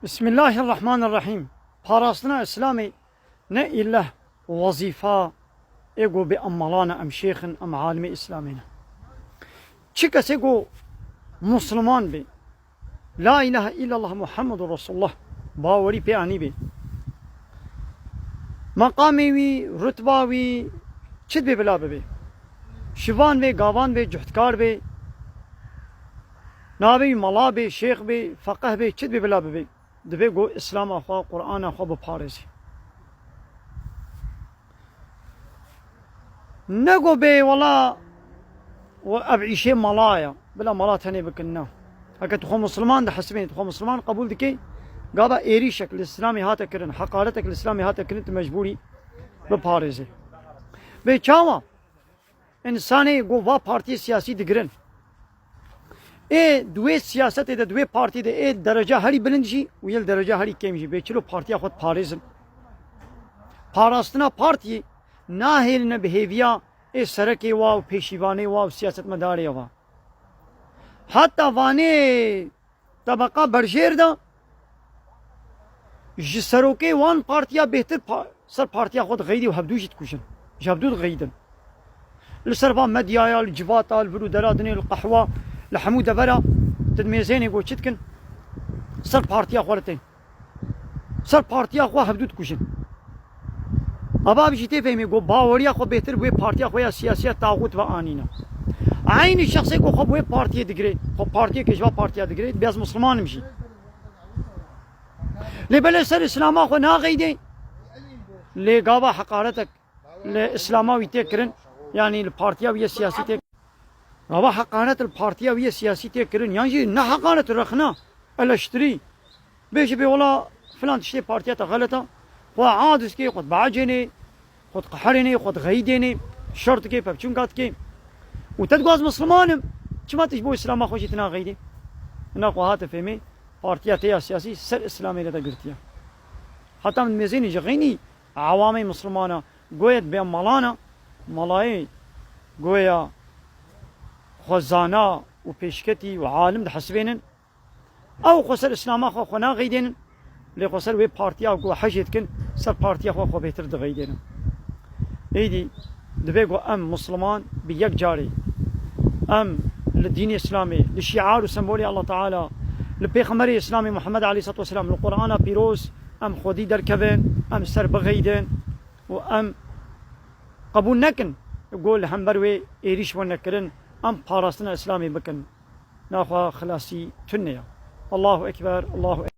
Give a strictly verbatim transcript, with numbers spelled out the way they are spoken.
Bismillahirrahmanirrahîm. Parastina Îslamê ne îlleh wezîfa ê ku bê em mala ne, em şêx in, em alimê Îslamê ne. Çi kesê ku Musliman bê, La ilahe illallah Muhammedur Resulullah bawerî pê anî bê, meqamê wî, rutba wî çi dibê bila bibê. Şivan bê, gavan bê, cuhdkar bê, nabê wî mala bê, şêx bê, feqih bê, çi dibê bila bibê. Dibê ku Îslama xwe, Qur'ana xwe biparêzê. Ne ku bê wela we ev îşê mala ye. Bila mala tenê bikin, na. Heke tu xwe Musliman dihesibînî, tu xwe Musliman qebûl dikey, gava êrîşek li Îslamê hate kirin, heqaretek li Îslamê hate kirin, tu mecbûrî biparêzê. Bê çawa? Însanê ku va partiyê siyasî digirin, ê di wê siyasetê de, di wê partiyê de ê dereca herî bilind jî û yê li dereca herî kêm jî bê çilo partiya xwe diparêzin. Parastina partiyê nahêline bi hêviya ê serekê wa û pêşîvanê wa û siyasetmedarê wa. Heta vanê tebeqa berjêr de ji serokê wan partiya bêhtir pa-, ser partiya xwe dixeyidî û hevdû jî dikujin. Ji hevdû dixeyidin. Li ser va medyaya, li civata, li vir û dera dinê, li qehwa, li hemû devera, tu dimêzênê ku çi dikin? Ser partiya xwe li tên. Ser partiya xwe hevdû dikujin. Ava ev jî tê fehmê ku baweriya xwe bêhtir wê partiya xwe ya siyasiya taxût ve anîne. Eynî şexsê ku xwe bi wê partiyê digirê, xwe partiyekê ji va partiya digirê, dibê ez Musliman im jî. Lê belê ser Îslama xwe naxeydê, lê gava heqaretek li Îslama wî tê kirin, yanî li partiya wî yê siyasî tê, gava heqaret li partiya wî yê siyasî tê kirin, yan jî ne heqaret, rexne, eleştirî. Bêjî bê wela filan tiştê partiya te xelet e, xwe adiz kê, xwe dibeecênê, xwe diqeherênê, xwe dixeyidênê, şer dikê, pevçûnka dikê. Û te digo ez Misliman im, çima tu ji bo Îslama xwe jî tu naxeyidî? Ina xwe hate fêmê, partiya te ya siyasî ser Îslamê re te girtiye. Heta min mêzênî ji xeynî ewamê Mislimana, goya dibê malana, malayê goya xwe zana û pêşketî û alim dihesibênin. Ew xwe ser Îslama xwe, xwe naxeydênin, lê xwe ser wê partiya ku hejê dikin, ser partiya xwe, xwe bêhtir dixeydênin. Êdî divê ku em Musliman bi yek carê, em li dînê Îslamê, li şiar û sembolê Allah Teala, li Pêxemberê Îslamê Muhammed aleyhissalatu vesselam, li Qur'ana pîroz, em xwedî derkevin, em ser bixeydin û em qebûl nekin ku li hember wê êrîş wene kirin, em parastina Îslamê bikin. Naxwe xilasî tune ye. Allahu Ekber, Allahu Ekber.